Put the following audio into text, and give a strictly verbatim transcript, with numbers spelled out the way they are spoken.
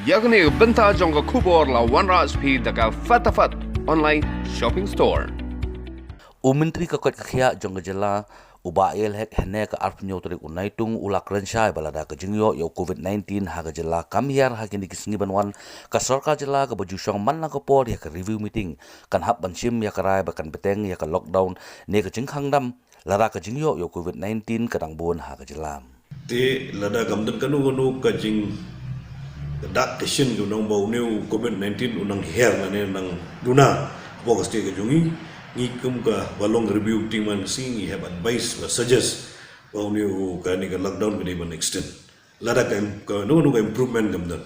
Ïa kane ka bynta jong ka khubor la wanrah sha phi da ka Fatafat Online Shopping Store. U Myntri ka koit ka khiah jong ka jylla, u Bah A L Hek, hynne ka arphew hynñiew tarik u Naitung u la kren shai ba lada ka jingïoh ïa u COVID nineteen ha ka jylla kam hiar ha kine ki sngi ban wan, ka sorkar jylla kaba ju shong man la ka por ïa ka review meeting kan hap ban shim ïa ka rai ba kan bteng ïa ka lockdown ne ka jingkhang dam lada ka jingïoh ïa u COVID nineteen ka dang bun ha ka jylla. Te lada kam don kano kano ka jing dak ka shin ka nong ba une u COVID nineteen u nang hiar lane u nang duna hapoh ka state ka jong ngi, ngi kum ka ba long review team man ka sngi ngi hap advice ba suggest ba une u kane ka lockdown ka dei ban extend. Lada ka im-, kano kano ka improvement kam don.